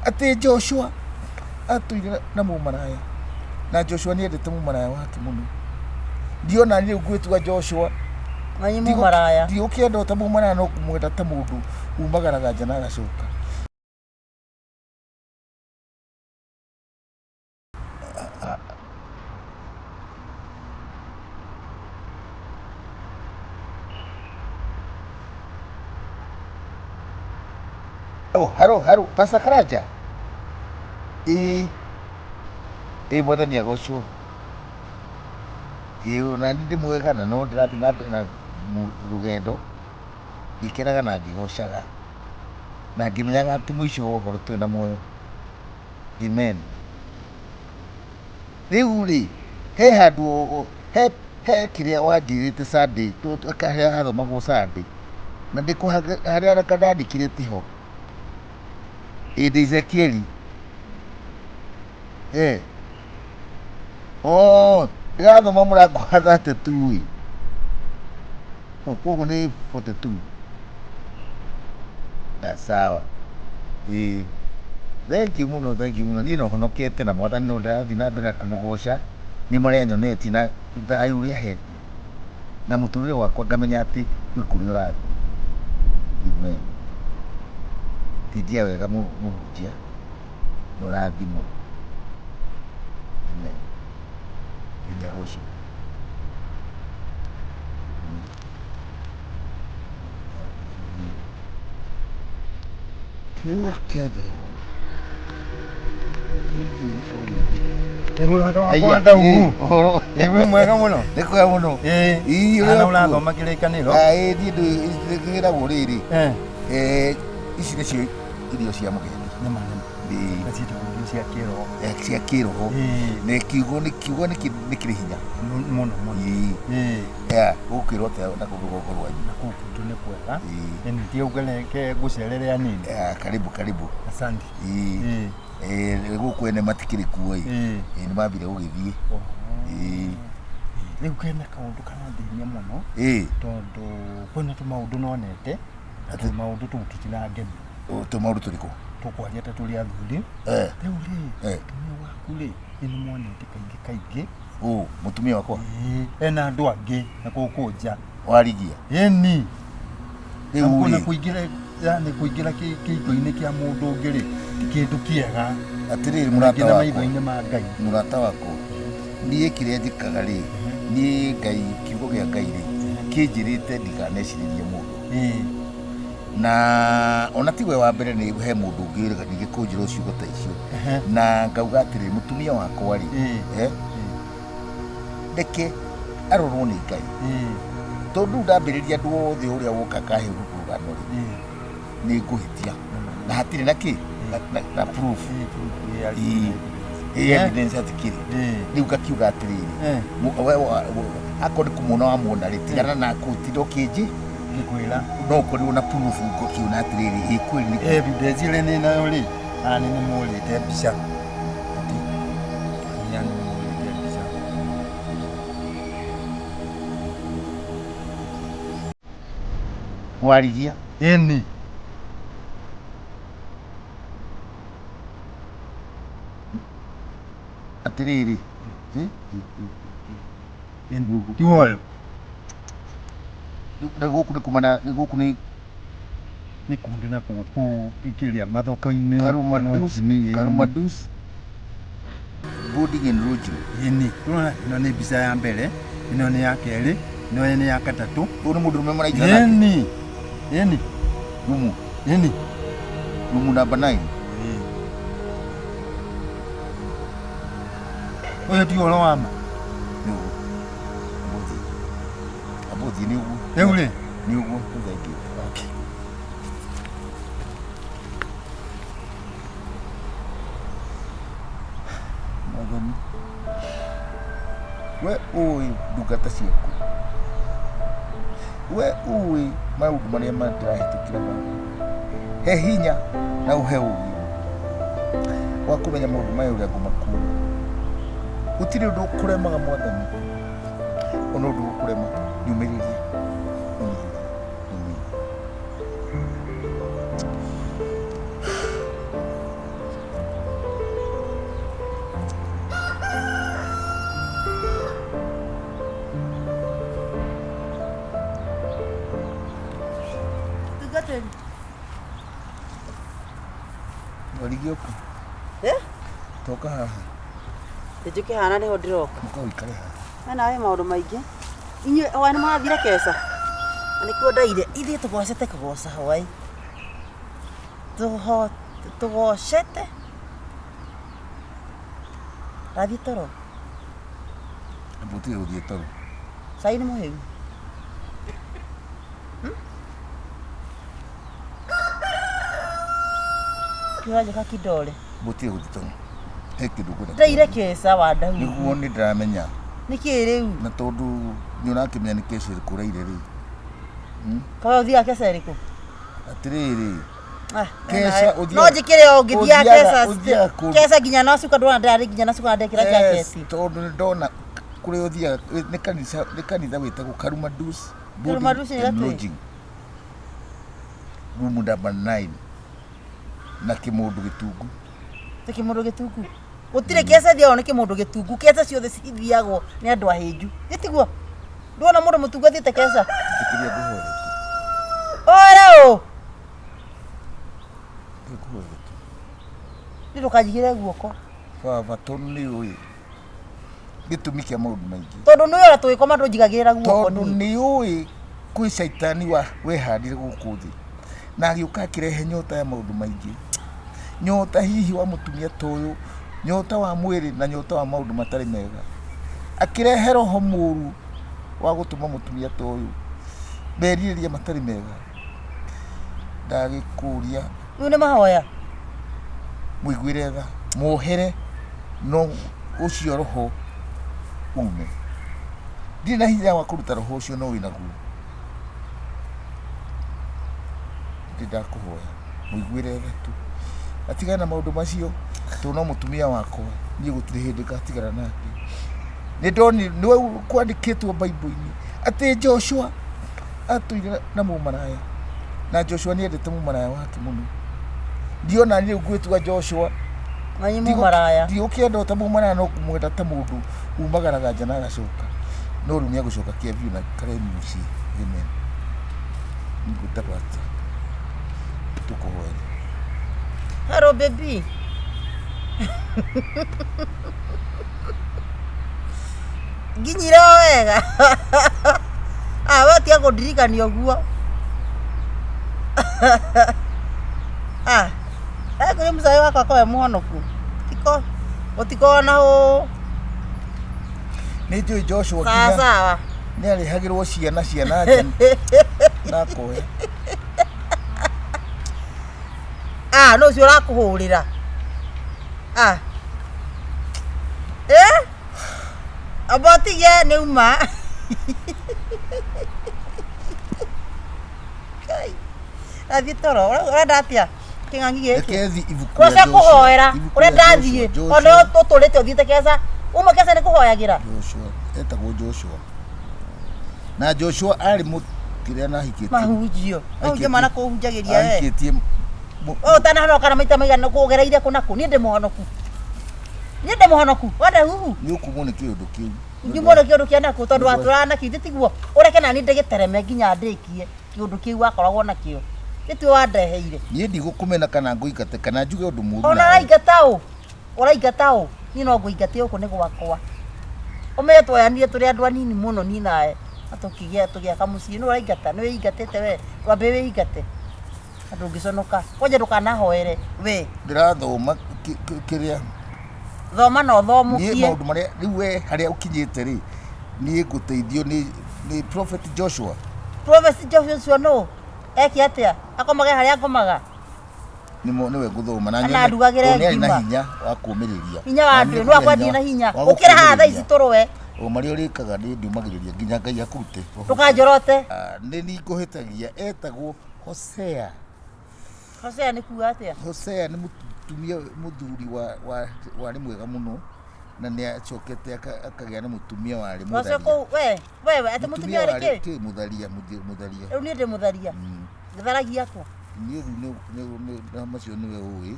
Atĩ Joshua atũire na mũmaraya na Joshua nĩ endete mũmaraya wake mũno. Ndiona rĩu ngwĩtua Joshua. Wanyu mũmaraya. Ndigũkĩenda ta mũmaraya no kũmwenda ta mũndũ umagaraga nja na agacoka. Oh, haro, haro, Pastor Karanja. Ĩĩ, ĩĩ mwathani agocwo. Ĩĩ ona niĩ ndĩ mwega na no ndĩrathiĩ na mbere na rũgendo ngĩkenaga na ngĩgocaga na ngĩmenyaga atĩ mũico wa ũhoro twĩ na muoyo. Amen. Rĩu rĩ, he handũ he he kĩrĩa wanjĩrĩte Sunday, harĩa hathomagwo Sunday, na ndĩkũ harĩa ndandĩkire tiho. Ĩ ndĩ Ezekieli. Eh. Oh, ndĩrathoma mũrango wa 32 ĩ. Oh, koguo nĩ 42. Na sawa. Ĩĩ. Thank you mũno, thank you mũno. Niĩ no honokete na mwathani no ndĩrathiĩ na mbere na kũmũgoca nĩ marĩa nyonetie na thayũ ũrĩa ahete. Na mũtũrĩre wakwa ngamenya atĩ gwĩ kũrĩa ũrathiĩ. Amen. Tindia wega mũhunjia na ũrathimwo. Amen. Nginya rũciũ. Wakwa Ndaugu. Ĩ mwega mũno. Nĩ kwega mũno. Ĩ Ii, ũrĩa kana kuo. ũrathoma kĩrĩkanĩro? Ah, ĩ, niĩ ndĩragwo rĩrĩ. Eh, Eh, ici nĩcio irio cia mũgendi. Nĩma nĩma. Ĩ, Na ciĩtagwo irio cia kĩroho. eh, cia kĩroho. Ĩ, Na kiugo nĩ kiugo nĩ nĩ kĩrĩ hinya. Mũno mũno. Ĩ, Ĩ, ya, gũkwĩrwo atĩa na kũu rũgongo rwanyu? Na kũu gwitũ nĩ kwega. Ĩ, Ĩni tiga ũngereke ngũcerere anini. ya, karibu karibu. Asante. Ĩ, Ĩ, eh, gũkũ ene matikĩrĩ kuo ĩ. Ĩ. Ĩ, nĩ mambire gũgĩthiĩ. Oh. Ĩ, Rĩu kena kaũndũ karathĩnia mũno ĩ, tondũ kwĩna tũmaũndũ nonete na tũmaũndũ tũu tũtirangenia. Tũmaũndũ tũrĩkũ? Tũkwaria ta tũrĩ athuri. Eh, Rĩu rĩ, Eh. mũtumia waku rĩ, nĩ nĩmuonete kaingĩ kaingĩ. Ũ, mũtumia wakwa? Ĩĩ, ena andũ angĩ na gũkũ nja. Warigia. Ĩni. Rĩu Na rĩ, kũingĩra yani kũingĩra kĩhiko-inĩ kĩa mũndũ ũngĩ rĩ, ti kĩndũ kĩega. Atĩrĩrĩ mũrata Nginya wakwa. maitho-inĩ ma Ngai. Mũrata wakwa, niĩ kĩrĩa njĩkaga rĩ, niĩ Ngai, kiugo kĩa Ngai rĩ, kĩnjĩrĩte ndikanecirĩrie mũndũ. Na ona tiwe wa mbere nĩ he mũndũ ũngĩ wĩraga ningĩ kũnjĩra ciugo ta icio. Na ngauga atĩrĩrĩ, mũtumia wakwa rĩ, eh, reke arorwo nĩ Ngai. Tondũ rĩu ndambĩrĩria andũ othe ũrĩa woka akahe rũgano rĩ, nĩ ngũhĩtia. Na hatirĩ na kĩ? Na proof. Ĩĩ. Ĩĩ, evidence hatikĩrĩ. Rĩu ngakiuga atĩrĩrĩ, we akorwo nĩ kũmuona wamuona rĩ, tigana na gũtinda ũkĩnjĩ Ngĩkwĩra. No ũkorirwo na proof ngũkiona atĩrĩrĩ, ĩ kweli nĩ Evidence ĩrĩa nĩ nayo rĩ, haha nĩ nĩmũrĩte mbica. Atĩ, haha nĩ nĩmũrĩte mbica. Warigia. Ĩni. Atĩrĩrĩ, ĩ? Ti woyo. Na gũkũ nĩ kumana gũkũ nĩ Nĩ kũndũ na kũu kĩrĩa mathoko-inĩ. Karumadus, Karumadus boarding and lodging. Ĩni. Nĩwona ĩno nĩ mbica ya mbere, ĩno nĩ ya kerĩ, ĩno nĩ ya gatatũ. Ũyũ nĩ mũndũrũme mũraikara nake? Ĩni. Ĩni. Rumu. Ĩni. Rumu namba 9. Ũyũ ti ũhoro wa ma. Nĩguo. Ambũthiĩ. Ambũthiĩ nĩ ũguo. Rĩu rĩ. Nĩ ũguo. Thank you. Okay. Mwathani, we ũĩ ndungata ciaku, we ũĩ maũndũ marĩa ndĩrahĩtũkĩra Baba. He hinya na ũhe ũũgĩ wa kũmenya maũndũ maya ũrĩa ngũmakua. Gũtirĩ ũndũ ũkũremaga Mwathani, ona ũndũ ũkũrema. Nyũmĩrĩria, nyũmĩrĩria, nyũmĩrĩria. Warigĩũka. Eh? Toka haha. Njũke haha na nĩho ndĩroka. Mũka ũikare haha. We nawe maũndũ maingĩ. Inyuĩ hwaĩ nĩ mũrathire keca? Na nĩkuo ndaire. Ithuĩ tũgocete kũgoca hwaĩ. Tũho tũgocete. Ndathiĩ toro. Amba ũtige gũthiĩ toro. Cai nĩ mũhĩu. Kĩũranjĩka kidole. Amba ũtige gũthiĩ toro. He kĩndũ ngwenda Ndaire kũmenya. keca wa Daudi. Nĩguo nĩ ndĩramenya. Nĩkĩ rĩu? Na tondũ nĩ ũrakĩmenya nĩ keca ĩrĩkũ ũraire rĩ. Kawe ũthiaga keca ĩrĩkũ? Atĩrĩrĩ. Ah, Keca no ũthiaga- njĩkĩre o ngĩthiaga ũthiaga- keca ũthiaga kũndũ- keca nginya na cuka ndona ndĩrarĩ nginya na cuka ndekĩra Yes, jaketi. tondũ nĩ ndona kũrĩa ũthiaga nĩ kanitha nĩ kanitha wĩtagwo Karumadus Boarding Karumadus nĩ and gatĩ? Lodging room number 9 na kĩmũndũ gĩtungu. Ti kĩmũndũ gĩtungu. Gũtirĩ keca ithiagwo nĩ kĩmũndũ gĩtungu. Keca ciothe cithiagwo nĩ andũ ahĩnju. Gĩtiguo? Ndwona mũndũ mũtungu athiĩte keca? Njĩkĩria ngũhoere tu. Oere ũ? Ngũhoere tu. Nĩ ndũkanjigĩre guoko. Baba tondũ nĩ ũĩ gĩtũmi kĩa maũndũ maingĩ. Tondũ nĩ ũĩ ona tũgĩkoma ndũnjigagĩrĩra guoko Tondũ niĩ. nĩ ũĩ kwĩ caitani wa wehandire gũkũ thĩ na agĩũka akĩrehe nyota ya maũndũ maingĩ, nyota hihi wa mũtumia ta ũyũ, nyota wa mwĩrĩ na nyota wa maũndũ matarĩ mega, akĩrehe roho mũru wa gũtũma mũtumia ta ũyũ merirĩria matarĩ mega. Ndagĩkũria Rĩu nĩ mahoya. Mũiguĩre tha, muohere, no ũcio roho ume. Ndirĩ na hinya wa kũruta roho ũcio no wĩnaguo. Ndĩ ndakũhoya mũiguĩre tha tu, atigane na maũndũ macio, tondũ no mũtumia wakwa, niĩ gũtirĩ hĩndĩ ngatigana nake. Nĩ ndonire, nĩ kwandĩkĩtwo Bible-inĩ atĩ Joshua atũire na mũmaraya, na Joshua nĩ endete mũmaraya wake mũno. Ndiona niĩ rĩu ngwĩtua Joshua. Manyi mũmaraya. Ndigũkĩenda o ta mũmaraya no kũmwenda ta mũndũ umagaraga nja na agacoka. No rĩu nĩ egũcoka kĩa biũ na aikare mũciĩ. Amen. Nĩngwĩta pastor tũkũhoere. Hello baby. Nginyire o wega. Ah, we tiga kũndirikania ũguo. Ah, eh, kũrĩ mũcai wakwa kowe mũhonoku. Tiko, gũtikoragwo na ũ. Nĩ njũĩ Joshua Sawa nginya sawa. nĩ arĩhagĩrwo ciana ciana nja na akoya. Ah, no ũcio ũrakũhũrĩra. Ah. Eh? Amba ũtige nĩ uma. Ngai. Athiĩ toro. Ũrenda atĩa? Kĩng'ang'i gĩkĩ. Reke thi ibuku rĩa Ũrĩa Joshua. kũhoera. Ibuku Ũrĩa rĩa ndathiĩ. Joshua. Ona ũtũrĩte ũthiĩte keca. Uma keca nĩ kũhoyagĩra. Joshua etagwo Joshua. Na Joshua arĩ mũ kĩrĩa na ahikĩtie. Mahunjio. Mahunjio mana kũhunjagĩria we. Ahikĩtie Wewe ũtanahonoka na maita maigana kũgereire kũ na kũ? Niĩ ndĩ mũhonoku. Niĩ ndĩ mũhonoku. Wenda huhu. Nĩ ũkumwo nĩ kĩũndũ kĩu. Njumwo nĩ kĩũndũ kĩa nakũ tondũ watũraga nakĩo ithe tiguo. Ũreke nani ndĩgĩtereme nginya ndĩkie kĩũndũ kĩu wakoragwo nakĩo. Gĩtue wandeheire. Niĩ ndigũkũmena kana ngũingate kana njuge ũndũ mũũru Ona nawe. ũraingata ũ? Ũraingata ũ? Niĩ no ngũingate gũkũ nĩ gwakwa. Ũmenye twoyanire tũrĩ andũ anini mũno niĩ nawe. Na tũkĩgĩa tũgĩaka mũciĩ. Nũ ũraingata? Nĩ wĩingatĩte we. Wambe wĩingate. Na ndũngĩconoka. Kwanja ndũkanahoere we. Ndĩrathoma kĩrĩa. Thoma na Niĩ ũthomũkie. maũndũ marĩa rĩu we harĩa ũkinyĩte rĩ, niĩ ngũteithio nĩ nĩ Prophet Joshua. Prophet Joshua nũ? Eke atĩa? Akomage harĩa ngomaga? Nĩmo nĩwe ngũthoma na Kana nyone andugagĩre tondũ nĩ arĩ na ngima. hinya wa kũũmĩrĩria. Hinya wa Na ndũ, nĩ no akwendie na hinya. wa Ũkĩra haha thaa ici gũkũũmĩrĩria. tũrũe. O marĩa ũrĩkaga niĩ ndiumagĩrĩria nginya Ngai akũrute. Ndũkanjorote. Ah, nĩ niĩ ngũhĩtagia etagwo Hosea. Hosea nĩ kuga atĩa? Hosea nĩ mũtumia mũthuri wa wa warĩ mwega mũno na nĩ acokete akagĩa na mũtumia warĩ Hosea mũtharia. kũu we wewe atĩ mũtumia warĩ warĩ kĩ? kĩ mũtharia mũtharia. Rĩu niĩ ndĩ mũtharia. Ngĩtharagia kũ? Niĩ rĩu nĩ macio nĩwe ũĩ.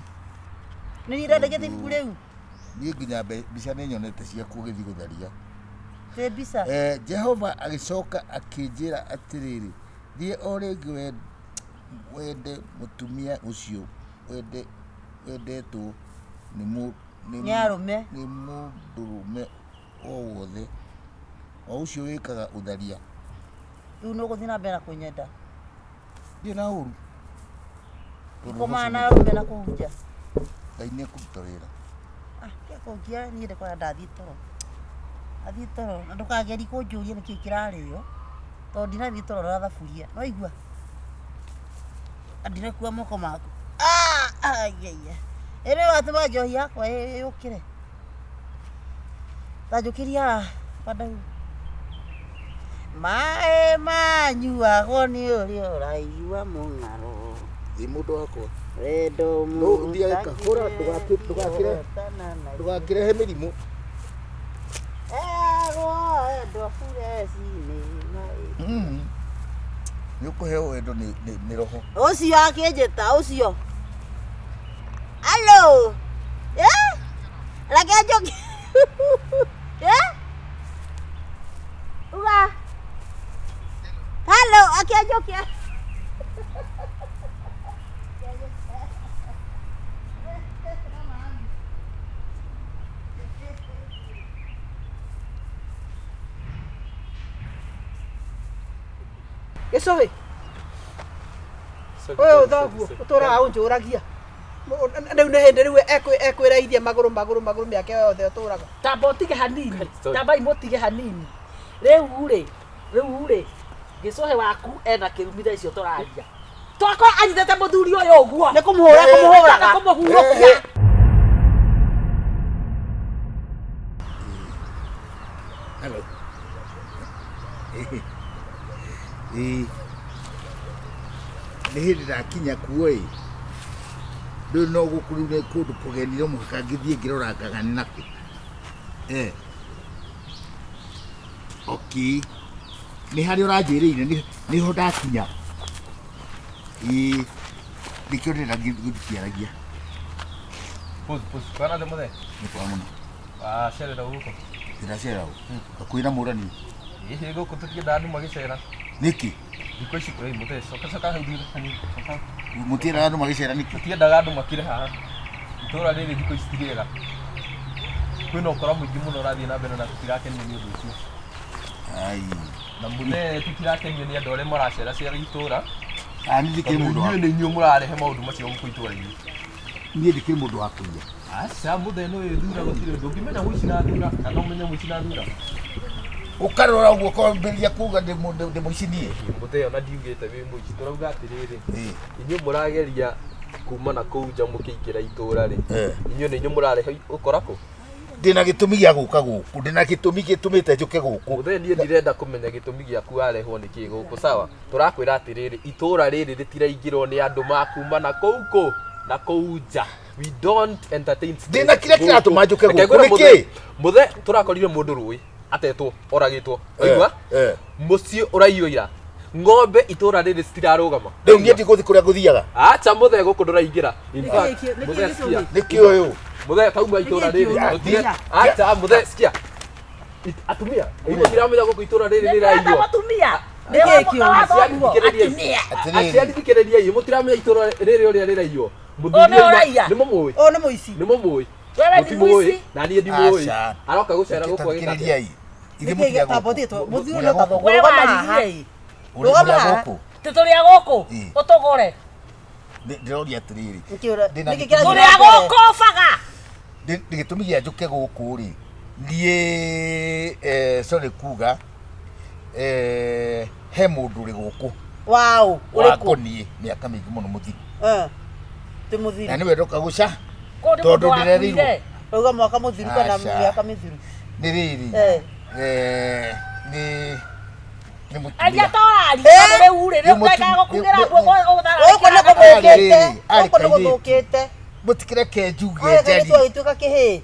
Nĩ niĩ ndandĩkĩte ibuku rĩu? Niĩ nginya mbica nĩ nyonete ciaku ũgĩthiĩ gũtharia. Ĩ mbica? Jehova agĩcoka akĩnjĩra atĩrĩrĩ, thiĩ o rĩngĩ wende mũtumia ũcio, wende Wendetwo nĩ mũ- nĩ Nĩ arũme. nĩ mũndũrũme o wothe, o ũcio wĩkaga ũtharia. Rĩu nĩ ũgũthiĩ na mbere na kũnyenda? Ndirĩ na ũru. Tondũ Ngomaga na ũcio arũme na kũhunja. Ngai nĩ ekũruta wĩra. Ah, tiga kũngia niĩ ndĩkwenda ndathiĩ toro. Ndathiĩ toro na ndũkagerie kũnjũria nĩkĩĩ kĩrarĩo tondũ ndinathiĩ toro na thaburia. Nĩ waigua? Na ndinakua moko maku. Ah, aiaiya. Ĩ nĩwe watũma njohi yakwa yũkĩre. Ta njũkĩria haha bandau. Maĩ manyuagwo nĩ ũrĩa ũraigua mũng'aro. Ĩ mũndũ wakwa. Wendo No ũthiage kahora ndũgakĩrehe mĩrimũ. Erwo endwa bureci-inĩ maĩ. Nĩ ũkũheo wendo nĩ roho. Ũcio akĩnjĩta ũcio. Hello. Eh? Reke njoke. Eh? Uga. Hello, akĩnjokia. Gĩcũhĩ ũyũ thoguo ũtũraga ũnjũragia rĩu nĩ hĩndĩ rĩu ekwĩraithia magũrũ magũrũ magũrũ mĩaka ĩyo yothe ũtũraga. Tamba ũtige hanini, tambai mũtige hanini. Rĩu rĩ, rĩu rĩ, gĩcũhĩ waku ena kĩrumi thaa icio tũraria. Twakora anyitĩte mũthuri ũyũ ũguo. Nĩ kũmũhũra kũmũhũraga. Nĩ kũmũhurũkia. Hello. Ĩĩ. Nĩ hĩndĩ ndakinya kuo ĩ. Rĩu no gũkũ rĩu nĩ kũndũ kũgeni no mũhaka ngĩthiĩ ngĩrorangaga nĩ nakũ. Eh. Okay. Nĩ harĩa ũranjĩrĩire nĩho ndakinya. Ĩĩ. Nĩkĩo ndĩrenda ngĩthiĩ Pause, pause. Kana the mother. Nĩ kwa mũno. Ah, cerera gũkũ. Ndĩracera ũ. Hakuhĩ na mũrani. Ĩhĩ gũkũ tũtiendaga andũ magĩcera. Nĩkĩ? Thikũ ici ĩĩ mũthee coka coka hau thutha hanini. Coka. Mũtiendaga andũ magĩcera nĩkĩ? Tũtiendaga andũ makĩre haha. Itũũra rĩrĩ thikũ ici ti rĩega. Kwĩna ũkora mũingĩ mũno ũrathiĩ na mbere na tũtirakenio nĩ ũndũ ũcio. Ai. Na mũthee tũtirakenio nĩ andũ arĩa maraceracera itũũra. Ah, niĩ ndikĩrĩ Tondũ mũndũ wa inyuĩ nĩ inyuĩ mũrarehe maũndũ macio gũkũ itũũra-inĩ. Niĩ ndikĩrĩ mũndũ wa kũiya. Aca mũthee nĩ wĩthura gũtirĩ ũndũ. Ũngĩmenya mũici na thura kana ũmenye mũici na thura. Ũkarora ũguo ũkambĩrĩria kuga ndĩ mũici niĩ. Mũthee ona ndiugĩte wĩ mũici tũrauga atĩrĩrĩ. Inyuĩ mũrageria kuma na kũu nja mũkĩingĩra itũũra rĩ. Inyuĩ nĩ inyuĩ mũrarehe ũkora kũ? Ndĩna gĩtũmi gĩa gũka gũkũ. Ndĩna gĩtũmi gĩtũmĩte njũke gũkũ. Mũthee niĩ ndirenda kũmenya gĩtũmi gĩaku warehwo nĩkĩ gũkũ sawa. Tũrakwĩra atĩrĩrĩ itũũra rĩrĩ rĩtiraingĩrwo nĩ andũ makuma na kũu kũ na kũu nja. We don't entertain Ndĩna kĩrĩa kĩratũma njũke Reke gũkũ ngwĩre nĩkĩ? mũthee, mũthee tũrakorire mũndũ rũĩ atetwo oragĩtwo waigua mũciĩ ũraiywo ira ng'ombe itũũra rĩrĩ citirarũgama. Rĩu niĩ ndigũthiĩ kũrĩa ngũthiaga. Acha mũthee gũkũ ndũraingĩra. In Nĩkĩ fact, nĩkĩ mũthee gĩcũhĩ? sikia. Nĩkĩ ũyũ? Mũthee tauma itũũra Nĩkĩ rĩrĩ. kĩũru? Mũtige- Acha mũthee sikia. Atumia, inyuĩ mũtiramenya gũkũ itũũra rĩrĩ rĩraiywo. Atumia. Aciari thikĩrĩriai. Aciari thikĩrĩriai, mũtiramenya itũũra rĩrĩ ũrĩa rĩraiywo. Ũyũ nĩ ũraiya. Nĩ mũmũĩ. Ũyũ nĩ mũici. Nĩ mũmũĩ. Wewe nĩ Mũtimũĩ, mũici. na niĩ ndimũĩ. Aca. Aroka gũcera gũkũ agĩka atĩa? Thikĩrĩriai. Ithuĩ Nĩkĩ mũtirĩ a gĩtambo gũkũ. thiĩtwo? Mũthiĩ Mũrĩ a ũrĩa gũkũ. We ũtagwo. Rũgama haha. waririe ĩ. Rũgama Mũrĩ a haha. gũkũ. Tĩ tũrĩ a gũkũ. Ĩ. Ũtũgũre. Ndĩroria atĩrĩrĩ. Nĩkĩ ũra- Ndĩna nĩkĩ gĩtũmi- kĩrathiĩ Tũrĩ na a mbere? gũkũ baga. Gĩtũmi gĩa njũke gũkũ rĩ niĩ sorry kuga he mũndũ ũrĩ gũkũ Waũ, ũrĩkũ? wakoniĩ mĩaka mĩingĩ mũno mũthiru Eh, Ti mũthiru. na nĩwe ndoka gũca Kũu nĩ tondũ mũndũ ndĩrerĩirwo wakuire. Rauga mwaka mũthiru kana Aca. mĩaka mĩthiru. nĩ rĩrĩ Eh. nĩ nĩ Aria mũtumia ta ũraria tondũ rĩu rĩ Nĩ rĩu ndekaga gũkugĩra nĩ- nguo ũgũthara. Gũkũ nĩ Arĩ gũthũkĩte. rĩrĩ, arĩ Gũkũ nĩ kairĩtu. gũthũkĩte. Mũtikĩreke njuge Arĩ kairĩtu njarie. agĩtuĩka kĩhĩĩ.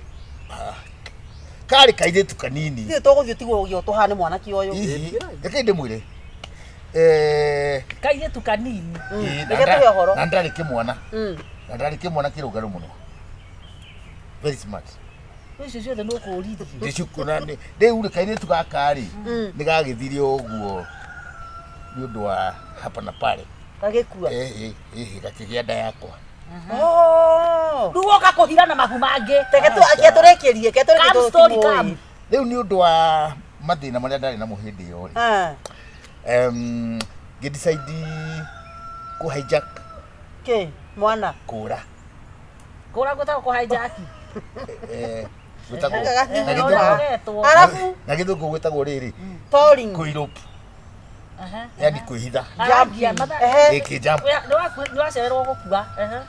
Karĩ kairĩtu kanini. Ithuĩ tũgũthiĩ tigwo ũgĩa tũhane mwanake ũyũ. Hihi, reke ndĩmwĩre. Kairĩtu kanini. Ĩĩ, Reke tũhe ũhoro. na ndarĩ kĩmwana. Na ndarĩ kĩmwana kĩrũngarũ mũno. Very smart. Icio ciothe nĩ ũkũrithio. Ndĩcukũ na nĩ rĩu rĩ kairĩtu gaka rĩ nĩ gagĩthire ũguo nĩ ũndũ wa hapa na pale. Gagĩkua. Ĩhĩ, ĩhĩ, gakĩgĩa nda yakwa. Oh, Oh. Rĩu woka kũhira na mahu mangĩ. Reke tu akĩatũrĩkĩrie, ke Come tũrĩkie story tũtimũĩ. come. Rĩu nĩ ũndũ wa mathĩna marĩa ndarĩ namo hĩndĩ ĩyo rĩ, Ah, ngĩdecide kũ hijack kĩ mwana. kũra. Kũra gwĩtagwo kũ hijack. Eh, gwĩtagwo Gagathimũ. na gĩthũngũ- Ũrogetwo. Arabu na gĩthũngũ gwĩtagwo rĩrĩ toring. kũirope, Aha. yani kwĩhitha. Arangia matha. Ehe. Ĩkĩ jump. Nĩ wacererwo gũkua. Ehe.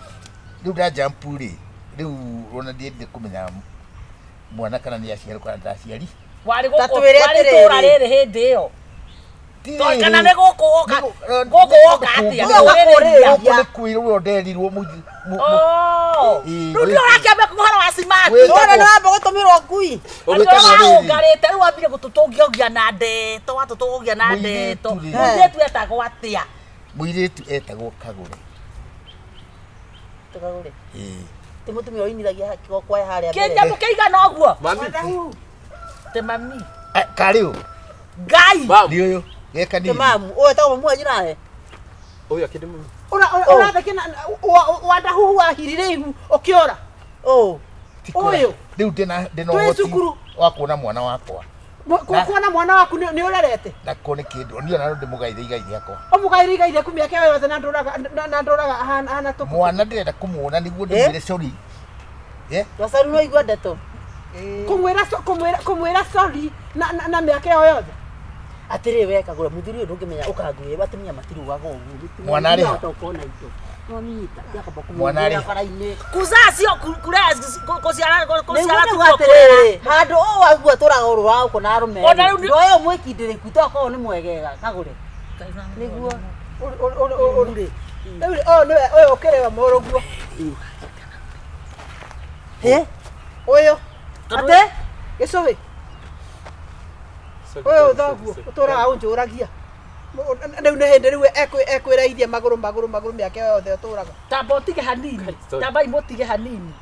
Rĩu nda jump rĩ, rĩu ona ndiendire kũmenya mwana kana nĩ aciarwo kana ndaciari. Warĩ Ta gũkũ twĩre warĩ atĩrĩrĩ. itũũra rĩrĩ hĩndĩ ĩyo. Ti Kana rĩrĩ, nĩ gũkũ woka. Gũkũ woka atĩa? Gũkũ Kũrĩrĩria. gũkũ nĩ kwĩrwo nderirwo Oh. Ĩĩ, Rĩu nĩ ũrakĩambia ũhoro wa cimati. Wĩtagwo- Nona nĩ wamba gũtũmĩrwo ngui. Andũ Gwĩtagwo arĩa rĩrĩ. waũngarĩte rĩu wambire gũtũtũngia na ndeto watũtũngia na ndeto. Mũirĩtu rĩ. Mũirĩtu etagwo atĩa? Mũirĩtu etagwo Kagũre. Tũkagũre. Ĩĩ. Ti mũtumia ũinithagia kĩgokwa harĩa mbere. Kĩnyamũ kĩigana ũguo? Mami. Te mami. Eh, karĩ ũ Ngai. Mam. nĩ ũyũ ge Ti kanini. mamu. Ũyũ etagwo mamu wanyu nawe. Ũyũ akĩrĩ mami. Ũratheke na wandahuhu wahirire ihu ũkĩũra. Ũũ. Ti kũra. Ũyũ. Rĩu ndĩna Twĩ ũhoti cukuru. wa kuona mwana wakwa Kuona mwana waku nĩ ũrerete. na ko nĩ kĩndũ niĩ ona no ndĩmũgaire igai rĩakwa. Ũmũgaĩre igai rĩaku mĩaka ĩyo yothe na ndũraga na ndũraga ahana tũkũ. Mwana ndĩrenda kũmuona nĩguo ndĩmwĩre sorry. Eh? Gacaru no igua ndeto. Kũmwĩra kũmwĩra kũmwĩra sorry na na mĩaka ĩyo yothe. Atĩrĩ we Kagũre, mũthuri ũyũ ndũngĩmenya ũkanguĩ, atumia matirugaga ũguo. Mwana arĩ ha? Ũkona indo. Nwamĩnyita, yakamba Mwana arĩ kũmũhũrĩra ha? bara-inĩ. Kuzaa sio kulea kuciara Nĩguo kuciara nĩguo tuo atĩrĩrĩ, handũ ũũ waigua tũraga ũrũ wa na arũme Ona rĩu rĩ, ndũ ũyũ mwĩkindĩrĩku tokorwo nĩ mwegega Kagũre. Nĩguo. Rĩu ũyũ nĩwe ũyũ ũkĩrĩ we mũrũguo. Hĩ? Ũyũ Atĩ? gĩcũhĩ ũyũ thoguo ũtũraga ũnjũragia. Rĩu nĩ hĩndĩ rĩu ekwĩraithia magũrũ magũrũ magũrũ mĩaka ĩyo yothe ũtũraga. Tamba ũtige hanini. Sorry. Tamba imũtige hanini.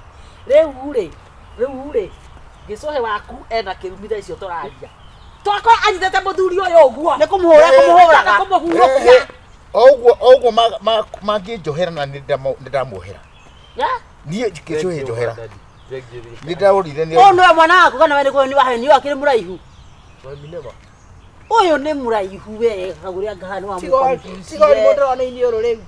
Rĩu rĩ, rĩu rĩ, gĩcũhĩ waku ena kĩrumi thaa icio tũraria. Twakora anyitĩte mũthuri ũyũ ũguo. Nĩ kũmũhũra kũmũhũraga. Kũmũhurũkia. O ũguo o ũguo mangĩnjohera na nĩ ndamuohera. Yeah? Niĩ gĩcũhĩ njohera. Thank you. Nĩ ndaũrire nĩ Ũyũ nĩwe mwana waku kana we nĩ nĩ wahenio akĩrĩ mũraihu? Mami never. Ũyũ nĩ mũraihu we Kagũre anga haha nĩ Tiga ũrimũ ndĩrona iniũrũ rĩu.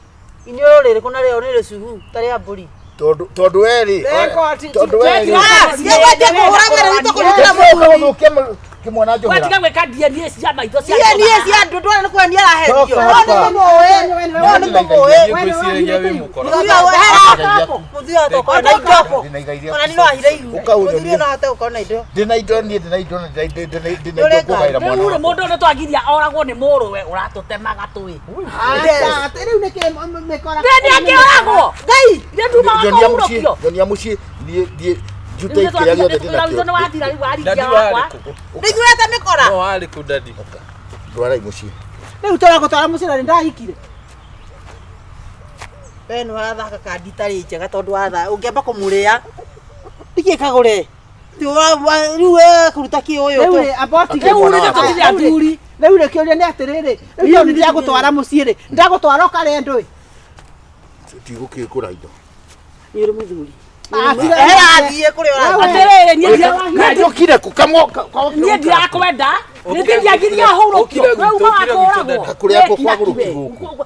Iniũrũ rĩrĩkũ narĩo nĩ rĩcuhu ta rĩa mbũri. tondũ tondũ we rĩ Reko, ti- tondũ we rĩ Gĩgwatie kũhũra mbere witũ kũnyitĩra mũthuri. gũthũkia kĩmwana njohera. Watiga gwĩka DNA cia maitho cia DNA cia andũ ndwara nĩ kwendia arahendio. Coka No nĩ hapa. mũmũĩ. No nĩ mũmũĩ. Niĩ ngwĩciragia wĩ mũkora. Mũthuri wa hera. Mũthuri wa tokorwo na indo. Ndĩna igai rĩaku. Ona nĩ no ahire ihu. Ũka ũnyonie. Mũthuri no ahote gũkorwo na indo. Ndĩna indo niĩ ndĩna indo na ndĩna indo Ndũrĩ ngũgaĩra mwana Rĩu rĩ wakwa. mũndũ ũyũ nĩtwagiria oragwo nĩ mũrũwe ũratũtemaga tũĩ. Aca, rĩu nĩkĩ mĩkora. Nĩ akĩoragwo. Ngai. Nĩ nduma Nyonia mũciĩ, wakũhurũkio. nyonia mũciĩ, niĩ niĩ njute Rĩu kĩrĩa gĩothe wĩra witũ nĩ ndĩnakĩo. wathira rĩu waringia Dadi wakwa. warĩ kũ? Nĩiguĩte mĩkora. No warĩ kũ dadi? Ndwarai mũciĩ. Rĩu tũragũtwara mũciĩ na nĩ ndahikire. We nĩ wathaka kandi itarĩ njega tondũ watha ũngĩamba kũmũrĩa. Nĩkĩ Kagũre? Ti rĩu we kũruta kĩ ũyũ Rĩu tũ- rĩ amba ũtige. Rĩu rĩ tũtirĩ athuri. Rĩu rĩ kĩũria nĩ atĩrĩrĩ, rĩu tondũ nĩndagũtwara mũciĩ rĩ, ndagũtwara ũkarĩe ndũĩ. Tigũkĩkũra indo. Nĩ ũrĩ mũthuri. Ah, tiga- Ehera thiĩ kũrĩa ũrathiĩ. Atĩrĩrĩ niĩ ndira- Njũkire kũ kamwo niĩ ndirakwenda nĩ ndĩriagiria hurũkio Ũkire we gwitũ, uma ũkire gwitũ, wakũragwo dadi. Kũrĩa kwa kwagũrũki gũkũ.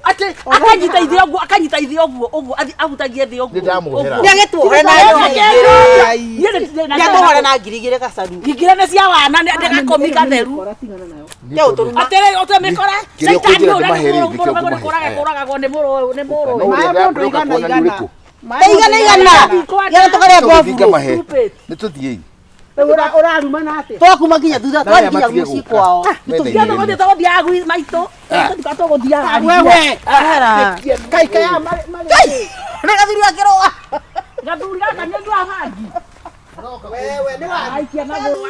Atĩ akanyita ithe ũguo akanyita ithe ũguo ũguo ahutagie thĩ ũguo Nĩ ndamũhera. Nĩ agĩtuohore na ngiri igĩrĩ. Niĩ nĩ- Nĩ atuohore na ngiri igĩrĩ gacaru. ngingire nĩ cia wana nĩ ndĩgakomi gatheru Nĩ ũtũruma. atĩrĩ ũte mĩkora Kĩrĩa caitani ũkũnjĩra ũrĩa ndĩmahe rĩ, nĩ nĩkĩo mũrũme ngũmahe. kũraga kũragagwo nĩ mũrũ nĩ No mũrũ ũrĩa Maĩ mũndũ ndĩroka igana kuona nĩ igana. ũrĩkũ? Maĩ Ta mũndũ igana igana. Igana tũkarĩa Tũgĩthiĩ mbobu. ngamahe. Stupid. Nĩ tũthiĩi. Rĩu ũrarumana atĩa? Twakuma nginya thutha Na aya twathiĩ nginya matige mũciĩ gũka. kwao. Metha Ndio inĩ. tũgũthiĩ tũgũthiaga gwĩ maitũ tũgũthiĩ tũgũthiaga Wewe. Ehera. Kai kai marĩ marĩ. Nĩ gathuri akĩrũa. gathuri gaka nĩ ũndũ wa bangi Wewe nĩ wa aikia magũrũ Ũyũ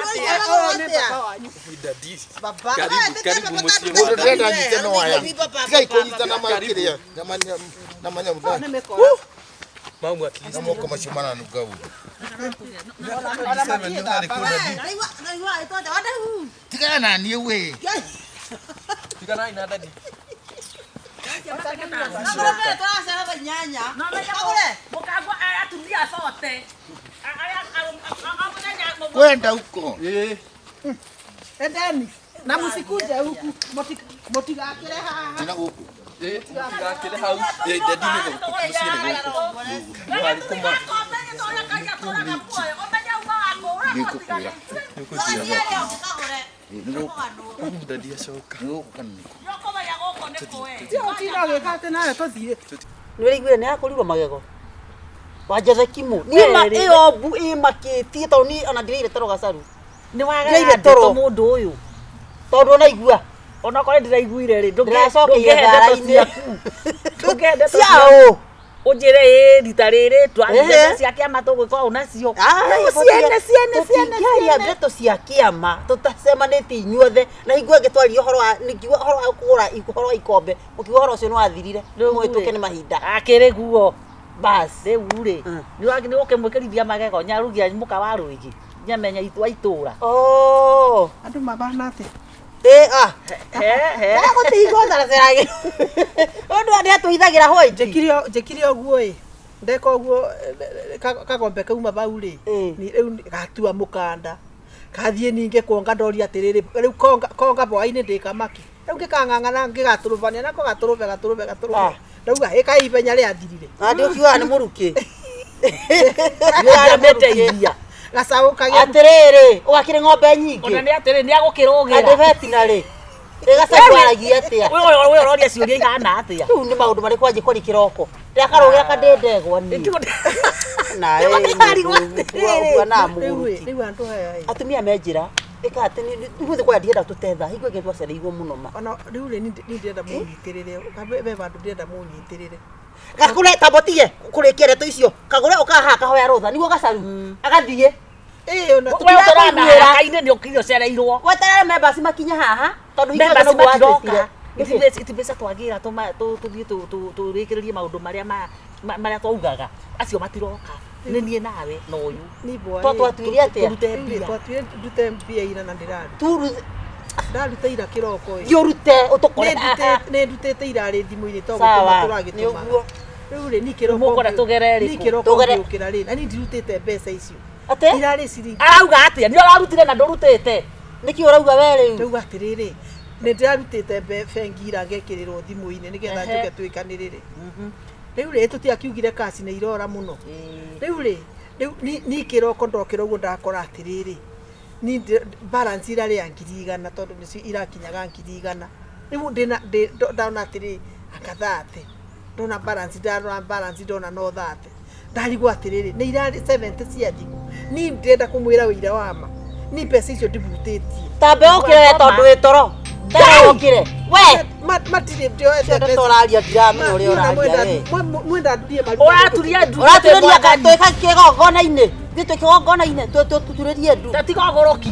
nĩ baba wanyu. Dadi. Baba. Karibu, karibu mũciĩ Mũndũ wa dadi. ndĩrenda nyite no aya. Tigai kũnyita na makĩrĩa na manyamũ Nĩ mĩkora. Mamu at least. na moko macio maranunga ũru. Ona matiĩthambaga. Tigana na niĩ we. Tiganai na dadi. Mũkagwa atumia Agĩthiĩ acote. Arĩa Kwenda huko. Ĩĩ. Endeni na msikuje huku mutigakire haha. Tena gũkũ. Ĩĩ, mũtigakĩre hau. Ĩĩ, ndadi nĩ gũkũ, mũciĩ nĩ gũkũ. Nĩ kũma. Nĩngũkwĩra. Ĩĩ, nĩ gũkũ. Ndadi acoka. Nĩ gũkũ kana nĩ kũ? Ti utinda ũgĩka atĩ nawe tũthiĩ. Nĩ ũraiguire nĩ akũrirwo magego wanjathekimu niĩ ma ĩyo mbu ĩmakĩtie tondũ niĩ ona ndĩrĩire toro gacaru Nĩ Ndĩraire wagaya toro. ndeto mũndũ ũyũ. Tondũ ona igua Onokorwo ndĩraiguire rĩ, Ndĩracokeire ndũngĩhe ndeto thara-inĩ. ciaku. Ndũngĩhe ndeto cia ciaku. ũ Ũnjĩre ĩ rita rĩrĩ Ehe. twathi cia kĩama tũgwĩka ũũ nacio. Ciene, ciene, ciene, tũtingĩaria ndeto cia kĩama tũtacemanĩtie inyuothe na hingo ĩngĩ twaria ũhoro wa ngiuga ũhoro wa kũgũra ũhoro wa ikombe mũkiuga ũhoro ũcio nĩ wathirire mũhĩtũke nĩ mahinda. Akĩrĩ guo. Bas. Rĩu rĩ, Mm. nĩ ũkĩmwĩkĩrithia magego nyarugia mũka wa rũigi. Nyamenya itwa itũra. Oh. Andũ mabana atĩa? Ĩ ah. He he. Ndagũtigwo tharaceragĩ. Ũndũ nĩ atũhithagĩra white. Njĩkire njĩkire ũguo ĩ ndeka ũguo kagombe kauma bau rĩ Ĩ. rĩu gatua mũkanda kathiĩ ningĩ kuonga ndoria atĩrĩrĩ rĩu konga konga bwainĩ ndĩkamaki rĩu ngĩkang'ang'ana ngĩgatũrũbania nako gatũrũbe gatũrũbe gatũrũbe Ah. ndauga ĩ kaĩ ihenya rĩathirire. Na ndio kiugaga nĩ mũrukĩ. Nĩũndĩte iria. Gacaũ kagĩa Atĩrĩrĩ, ũgakĩrĩ ng'ombe nyingĩ. Ona nĩ atĩrĩ nĩ agũkĩrũgĩra. Andĩ vetinarĩ. Ĩgacaũ aragia atĩa? Wewe ũroria ciũria ihana atĩa? Rĩu nĩ maũndũ marĩkũ wanjĩ kwaria kĩroko? Ndakarũgĩra kandĩ ndegwa niĩ. Nawe Nĩgũtirarigwo atĩrĩrĩ. ũguana rĩu ĩ, mũgũrũki. rĩu andũ aya ĩ Atumia me njĩra ĩka atĩ ithuĩ kwaya ndienda tũtetha hingo ĩngĩ twacereirwo mũno ma. Ona rĩu rĩ niĩ ndĩrenda mũnyitĩrĩre be vandũ ndĩrenda mũnyitĩrĩre. Gakũre tambotige kũrĩkia ndeto icio kagũre ũkahaha kahoya rũtha nĩguo gacaru agathiĩ. Ĩ ona Wewe ũtũraga haraka-inĩ nĩ ũkinya ũcereirwo. Weterere members makinye haha tondũ hingo Members ĩngĩ noguo matiroka. watwĩtire. Ithe mbeca twagĩra tũthiĩ tũrĩkĩrĩrie maũndũ marĩa marĩa twaugaga acio matiroka. Nĩ niĩ nawe na ũyũ. Ni bwa To twatuire atĩa? Tũrute mbia. Twatuire ndute mbia ira na ndĩraruta. Turu Ndaruta ira kĩroko ĩ. thiĩ ũrute ũtũkore haha. Nĩ ndutĩte irarĩ thimũ-inĩ to Sawa, gũtũma nĩ tũragĩtũmaga. ũguo. Rĩu rĩ ni kĩroko. Mũkwenda tũgere Ni rĩkũ? kĩroko Tũgere- ngĩũkĩra rĩ na ni ndirutĩte mbeca icio. Atĩ? Irarĩ ciringi. Arauga atĩa? Nĩ ũrarutire na ndũrutĩte. Nĩkĩ ũrauga we rĩu? Ndauga atĩrĩrĩ nĩ ndĩrarutĩte bengi ira ngekĩrĩrwo thimũ-inĩ nĩgetha Ehe. njoke twĩkanĩrĩre. Rĩu rĩ tũtiakiugire kaci nĩ irora mũno. Rĩu rĩ rĩu ni kĩroko ndokĩra ũguo ndakora atĩrĩrĩ ni balance irarĩ ya 100,000 tondũ nĩcio irakinyaga 100,000 rĩu ndĩna ndona atĩrĩ anga thate ndona balance ndarora balance ndona no thate ndarigwo atĩrĩrĩ nĩ irarĩ 70 cia thikũ ni ndĩrenda kũmwĩra ũira wa ma ni mbeca icio ndibutĩtie. Tambe ũkĩre we tondũ wĩ toro. Tambe ũkĩre. We Matirĩ ndioete cio ndeto ũraria ndiramenya ũrĩa ũraria we. Mwenda ndurie maru. Ũraturia ndu. Ũraturĩria twĩka kĩgongona-inĩ. Thiĩ twĩ kĩgongona-inĩ tũturĩrie ndu. Tatiga ũgũrũki.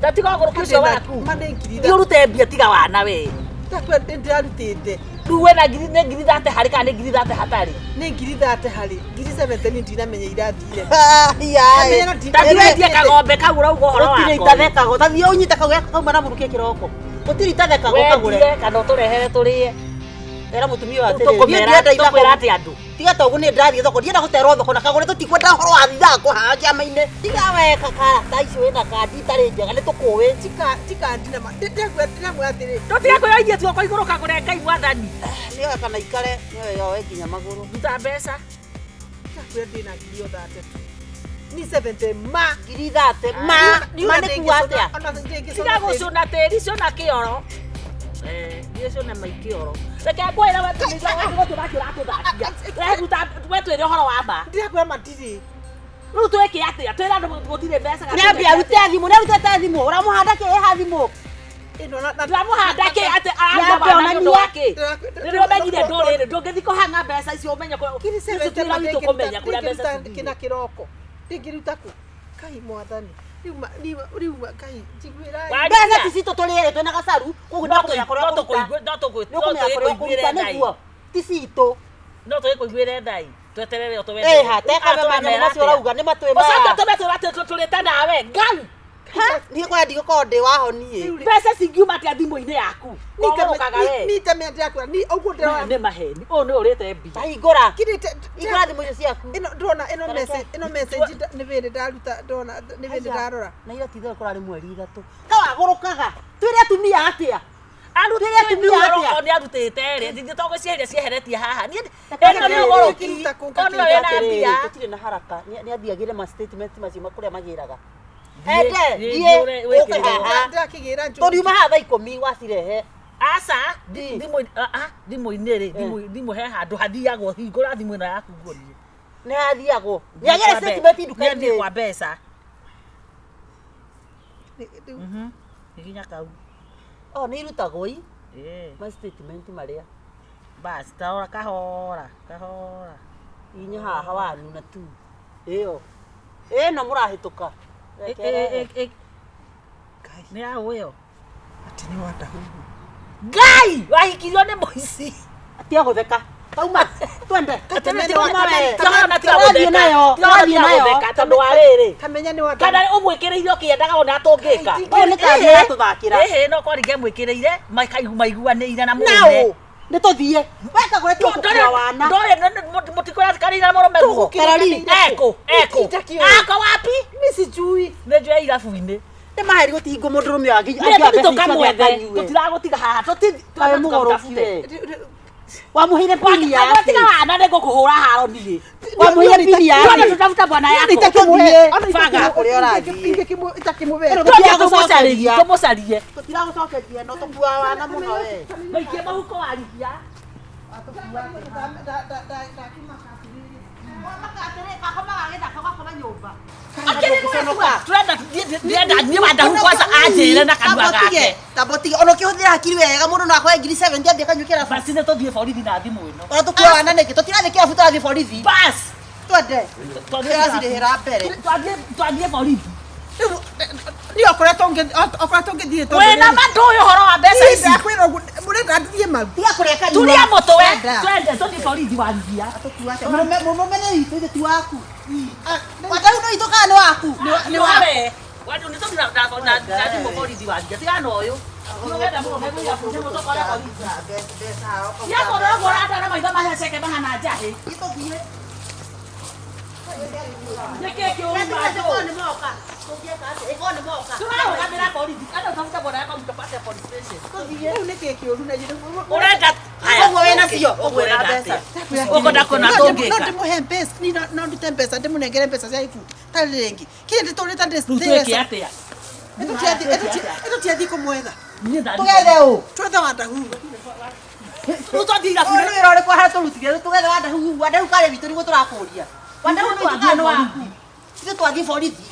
Tatiga ũgũrũki ũcio waku. Ma nĩ ngiri Thiĩ ũrute mbia tiga wana we. Ndakwa ndĩrarutĩte. Rĩu wĩna ngiri nĩ ngiri thate harĩ kana nĩ ngiri thate hatarĩ? Nĩ ngiri thate harĩ ngiri 70 ni ndinamenya irathire. Hiya. Tathiĩ wendie kagombe kau ũrauga ũhoro Gũtirĩ wako. itathekagwo. Tathiĩ ũnyite kau kauma na mũrukĩ kĩroko. Gũtirĩ itathekagwo kagũre. Wendie kana ũtũrehere tũrĩe. Era mũtumia ũyũ atĩrĩrĩ. Niĩ Tũkũmera ndĩrenda ithako. tũkwĩra atĩ andũ. Tiga ta ũguo niĩ ndĩrathiĩ thoko ndienda gũterwo thoko na kagũre tũtikwenda ũhoro wa thithako haha kĩama-inĩ. Tiga we karata icio wĩna kandi itarĩ njega nĩ tũkũĩ. Tikandina ma ndĩramwĩra atĩrĩ. Tũtige kwĩyoirie tuoko igũrũ kagũre Ngai mwathani. Nĩoe kana ikare nĩoe yoe nginya magũrũ. Ruta mbeca. Ndakwĩra ndĩna ngiri o thate tu. Ni 70 ma. Ngiri thate ma ma nĩ kuga atĩa? Tiga gũcũna tĩri cũna kĩoro. Thiĩ cũne mai kĩoro. Reke ngwĩre we tũmĩtũthaki ũratũthakia. We ruta we twĩre ũhoro wa ma. Ndĩrakwĩra matirĩ. Rĩu twĩke atĩa? Twĩre andũ gũtirĩ mbeca. Nĩambia arute thimũ, nĩarutĩte thimũ, ũramũhanda kĩ ĩha thimũ? Ĩno na Ndĩramũhanda kĩ atĩ arauga Nyambe wana nĩ ũndũ onania. wa kĩ? Rĩrĩa ũmenyire ndũrĩrĩ ndũngĩthiĩ kũhang'a mbeca icio ũmenye ngiri 70 wĩra witũ kũmenya kũrĩa mbeca kĩna cithire. kĩroko ndingĩruta kũ kai mwathani rĩu rĩu kai njiguĩrai. Wa- Mbeca ti citũ tũrĩ erĩ twĩna gacaru, koguo No nĩũkũmenya kũrĩa ũkũruta. Nĩũkũmenya kũrĩa ũkũruta nĩguo. Ti citũ. No tũgĩkũiguĩre thai tweterere o Ĩha, teka we manyamũ macio ũrauga nĩ matwĩ Ũcoke maya. tũme tũrate tũrĩte nawe Ngai. Niĩ kwaya ndigũkorwo ndĩ waho niĩ. Mbeca cingiuma atĩa thimũ-inĩ yaku? Ũgũrũkaga we. Nite ndĩrakwĩra ni ũguo Maya ndĩrona. nĩ maheni. Ũyũ nĩ ũrĩte mbia. Tahingũra. Kirĩte Hingũra thimũ icio ciaku. ĩno ndona ĩno Tareke. message, ĩno message nĩ bĩrĩ ndaruta, ndona nĩ bĩrĩ ndarora. Na ira tithe kũrarĩ mweri ithatũ. Kawagũrũkaga. Twĩre atumia atĩa? Twĩre atumia atĩa? Nĩ arutĩte rĩ, ndithĩ to gũcieheria cieheretie haha. Niĩ Reke ĩno nĩ rĩrĩ, ũgũrũki. kĩruta kũ, Ũyũ nĩwe wĩna Atĩrĩrĩ, mbia. Tũtirĩ na haraka. Nĩ athiagĩre ma statement macio kũrĩa magĩraga. Thiĩ, Ende, thiĩ, thiĩ, ũre- ũke wĩkĩrĩre. haha. Ndĩrakĩgĩra njũĩ. Tũriuma haha thaa ikũmi wacirehe. Aca, Ndi. thimũ-inĩ rĩ, thimũ he handũ hathiagwo, hingũra thimũ ĩno yaku nguonie. Nĩ hathiagwo. Nĩ agĩre statement Nĩ nduka-inĩ. kwa mbeca. Rĩu- Hihinya kau. Oh, nĩ irutagwo i. Ĩĩ. Ma statement marĩa. Bas, taora kahora, kahora. Inya haha wanu na tu. Ĩyo. Ĩno mũrahĩtũka. Reke rehe. Ngai, Nĩ yaũ ĩyo? atĩ nĩ wandahuhu. Ngai, wahikirio nĩ mũici. Tiga gũtheka. Tauma. Twende. Tauma we. Tiga Tũrathiĩ nayo. Tũrathiĩ nayo. Tondũ wa rĩrĩ. Kamenya nĩ Kana wandahuhu. ũmwĩkĩrĩire ũkĩendaga ona tũngĩka. Ũyũ nĩ ta aratũthakĩra. Ĩhĩ, no korwo ingĩamwĩkĩrĩire, maiguanĩire na mũrũme. Nao. Nĩ tũthiĩ. Weka kũrĩa tũgũkua wana. Ndoĩ mũtikũratikanĩire na mũrũme guo. Tarari. Eko, eko. Itakĩũĩ. Ako wapi? Mi sijui. Nĩ njũĩ irabu-inĩ. Nĩ maheri gũtihingo mũndũ rũme Nĩ tũthiĩ tũkamwethe. Tũtiragũtiga haha. Tũthiĩ Kaĩ mũgũrũki we. Wamũheire pini yake. Tiga wana nĩ ngũkũhũra haro niĩ. Wamũheire pini Twende yake. tũtafute bwana yako. Baga. Kũrĩa ũrathiĩ. Itakĩmũhe. Ĩno Twende tũtiragũcokeria. tũmũcarie. Tũtiragũcokeria no tũkua wana mũno we. Maikie mũhuko warithia. Turenda ndĩrenda niĩ wandahu kwanza anjĩre na kanua gake. Tambotige ona ũkĩhũthĩra hakiri wega mũndũ no akoe ngiri 70 ambie kanyue kĩrabu. Basi nĩ tũthiĩ borithi na thimũ ĩno. Ona tũkua wana nĩkĩ? Tũtirathiĩ kĩrabu tũrathiĩ borithi. Bas. Twende. Tũracirĩhĩra mbere. Twathiĩ borithi. Niĩ okoretwo ngĩthiĩ Wĩna ma ndũĩ ũhoro wa mbeca ici. Ndakwĩra ũguo mũrenda thiĩ mau. Tiga kũrĩa kanua. Turia mũtwe. Twenda. Twende tũthiĩ borithi warithia. Tũkua atĩa? Mũrũme nĩ witũ ithe ti waku. Wandahu nĩ witũ kana nĩ waku? Nĩ wawe. Wadu nĩ tũthiĩ na thimũ borithi warithia. Tigana na ũyũ. Nĩũrenda mũrũme gwĩ irabu nĩguo tũkore borithi. Tiga kũrora ũguo ũrandora maitho maheceke mahana njahĩ. Nĩkĩĩ kĩũru mandũ? Tũrarũgamĩra borithi. Andũ tafuta bwana yako mtupate police station. Rĩu nĩkĩĩ kĩũru na Ũrenda Ũguo wĩna cio, ũguo wĩna mbeca. Ũkwenda kuona No tũngĩka. ndĩmũhe mbeca, niĩ no ndute mbeca ndĩmũnengere mbeca cia gĩkundi tarĩ rĩngĩ. Kĩrĩa ndĩtũrĩte Rĩu twĩke atĩa? ĩtũtiathiĩ kũmwetha. Niĩ ndathiĩ Tũgethe ũ? Twethe wandahuhu. Rĩu twathiĩ irabu Ũyũ nĩ wĩra ũrĩkũ harĩa tũrutire? Tũgethe wandahu, wandahu karĩ witũ nĩguo tũrakũria. Wandahu nĩ witũ kana nĩ waku? Ithuĩ twathiĩ borithi.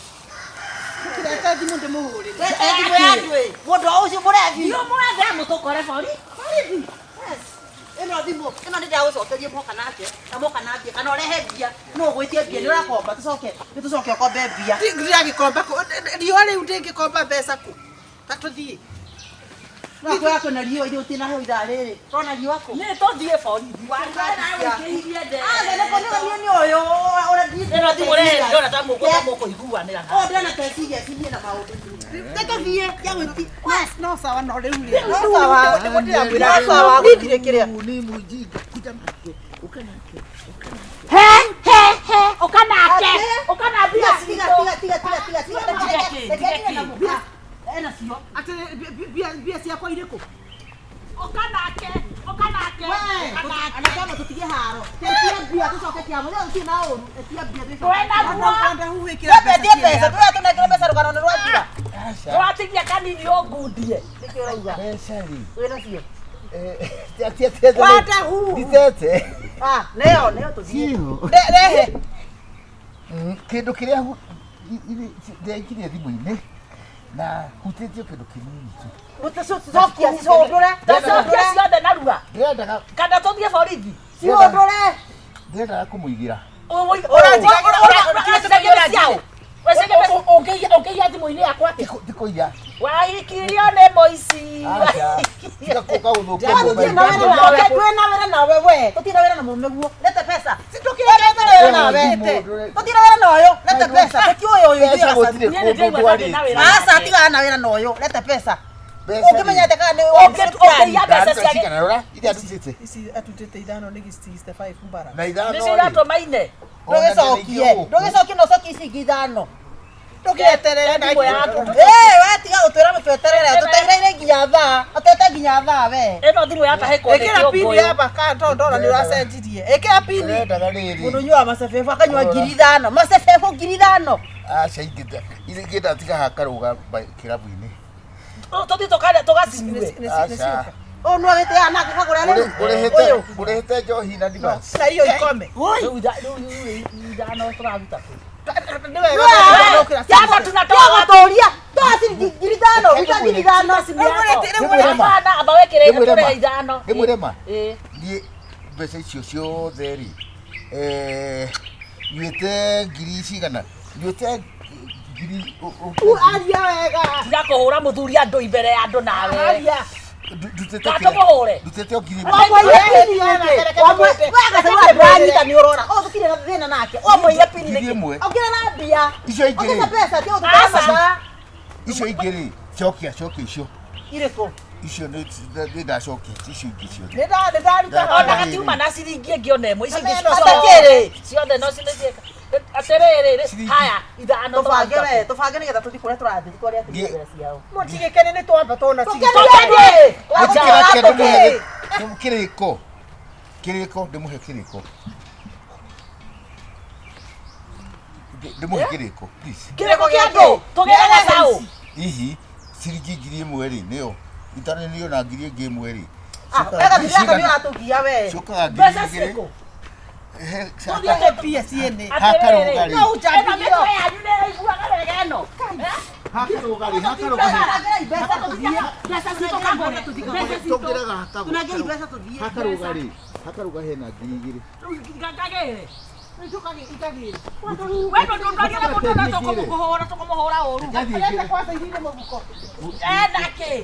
Kĩrete thimũ ndĩmũhũrĩre. Wete thimũ ya andũ ĩ. Mũndũ ũcio mũrebi. Ndio mwethe mũtũkore borithi. Ĩno thimũ, ĩno nĩ ndĩragũcokeria moka nake, na moka na mbia, kana ũrehe mbia, no ũgwĩtie mbia, nĩ ũrakomba, tũcoke, nĩ tũcoke ũkombe mbia. Ndĩragĩkomba kũ? Riũa rĩu ndĩngĩkomba mbeca kũ? Ta tũthiĩ. No kwĩra kwĩna riũa, ithuĩ tũtinaheo ithaa rĩrĩ. Tũrona riũa kũ? Nĩ tũthiĩ borithi. Wangĩhirie ndere. Aca, nĩ kũ- nĩ ũyũ, ũrĩa Ĩno thimũ rehe ndĩrona ta mũkũiguanĩra. Oh, ndĩrona ta eciria cirie na maũndũ. Nĩ tũthiĩ, tiga gwĩti- No sawa no rĩu rĩ. No sawa. Nĩguo ndĩrakwĩra. No sawa, gũtirĩ kĩrĩa. Ni mũjinga kuja nake uka nake uka nake. He he he ũka nake. Ũka na mbia Tiga, citũ. tiga, tiga, tiga, tiga, tiga, Tiga reke- kĩ, reke tiga nginya na kĩ. mũka. Ena cio. Atĩ mbia ciakwa irĩkũ? Ũka nake. Ũka nake. Ũka nake. Anasema tũtige haro. Etia mbia tũcoke kĩamo. Rĩu gũtirĩ na ũru. Etia mbia tũcoke. Twena guo. Wandahuhu ĩkĩra Wembe etie mbeca. Tũrĩa tũnengere mbeca rũgano nĩ rwathira. Aca. Tũratigia kanini ũngundie. Nĩkĩ ũrauga? Mbeca rĩ. Wĩna cio? Eh, tia tia tia. Wandahuhu. Nditete. Ah, neo, neo tũthiĩ. Ciho. Rehe. Kĩndũ kĩrĩa ndekire thimũ-inĩ na hutĩtie kĩndũ kĩnini tu. Cokia cicũndũre. Tacokia ciothe narua. Ndĩrendaga Kana tũthiĩ borithi. Cihũndũre. ndĩrendaga kũmũigĩra. Ũngĩiya thimũ-inĩ yakwa atĩa? Ti kũiya. Wahikirio nĩ mũici. Aca. Tiga kũka gũthũkia Tũtirĩ na wĩra nawe, twĩna wĩra nawe we. Tũtirĩ na wĩra na mũrũme guo. Lete pesa. Ndũkĩreke wĩra nawe. Tũtirĩ wĩra na ũyũ. Lete pesa. Tũtiũĩ ũyũ ithuĩ Mbeca gacabu. gũtirĩ kũndũ ndwarĩtie. Aca tigana na wĩra na ũyũ. Lete pesa. Ũngĩmenya atĩ kana nĩ Ũngĩiya mbeca Ndaruta cia cigana, rora, iria ndutĩte. Ici atutĩte ithano nĩ 65 mbara. Na ithano nĩcio rĩ, iratũmaine. ona Ndũgĩcokie. ndĩrĩingĩ gũkũ. Ndũgĩcokie na ũcokie ici ingĩ ithano. Ndũgĩeterere na Thimũ yaku. Ĩĩ we tiga gũtwĩra mũtweterere. Tũteithĩrĩrie nginya thaa. Atete nginya thaa we. Ĩno thimũ yatahĩkwo nĩ Ĩkĩra pini kĩũngũyũ. yaba ka tondũ ndona nĩ ũracenjirie. Ĩkĩra pini. Ũrendaga rĩrĩ. Mũndũ ũnyuaga macebebo akanyua 5,000. Macebebo 5,000. Aca ingĩenda ingĩenda tiga hakarũga kĩrabu-inĩ. Tũthiĩ tũgacinyue. Aca. Ũyũ nĩ wagĩtĩaga nake kagũra rĩu. Ũrĩhĩte ũrĩhĩte njohi na advance. Na hiyo ikome. Rĩu rĩu ithano tũraruta kũ? Nĩ wega tondũ Yaba tunatoa wapi? Tũgatũria. Toa ciringi 5,000. Ruta 5,000. Simu yako. Rĩu Hapana, amba wekĩre Rĩu tũrĩhe rema. ithano. Rĩmwe rema. Ĩĩ. Niĩ mbeca icio ciothe rĩ eh, nyuĩte ngiri cigana nyuĩte ngiri Aria wega. Tiga kũhũra mũthuri andũ imbere ya andũ nawe. Aria. ndutĩte Ka tũmũhũre. ndutĩte o ngiri ĩmwe. Wanyita nĩ ũrora. Ũyũ tũtirĩ na thĩna nake. Wamũire pini Ngiri nĩkĩ? ĩmwe. Ongerera mbia. Icio ingĩ Ongeza rĩ pesa tiga gũtũtwara Aca. mathaa. icio ingĩ rĩ cokia cokia icio Irĩkũ? icio nĩ nĩ ndacokia icio ingĩ ciothe Nĩ ndaruta. Ona gatiuma na ciringi ĩngĩ ona ĩmwe. Ici ingĩ Ata kĩrĩ? ciothe no cinĩciĩka. Atĩrĩrĩ, Ciringi. haya ithano Tũbange tũraruta we, kũ? tũbange nĩgetha tũthiĩ kũrĩa tũrathiĩ tũtware atumia Ngiĩ- mbere ciao. Mũtigĩkene nĩ twamba tona Tũkenie Tũkenie! Mũtikĩra Tũkenie! ndĩmũhe kĩrĩko kĩrĩko ndĩmũhe kĩrĩko ndĩmũhe kĩrĩko please Kĩrĩko kĩa andũ tũgĩre gacaũ. hihi ciringi 1,000 rĩ nĩyo itaranĩrio na ngiri ĩngĩ ĩmwe rĩ Ah, Ciũkaga wega ngiri thuri yako nĩ cigana? ũratũgia we. Ciũkaga ngiri Mbeca igĩrĩ. cirĩkũ? He- Tũthiĩte Pia ciene. Hakarũga rĩ. No Ĩno ũnjambirie. mĩtwe yanyu nĩ ĩiguaga wega ĩno. Hakarũga rĩ, hakarũga rĩ. Tũnengere mbeca tũthiĩ. Mbeca citũ kagũre. Mbeca citũ. Tũngĩraga Tũnengere mbeca tũthiĩ. hakarũga rĩ hakarũga hena 2,000. Rĩu ngagĩre. We ndũndwarie na mũndũ na tũkũmũhũra tũkũmũhũra ũru. Ngathiĩ Arenda ngĩre. kwanza ihinde mũhuko. Enda kĩ?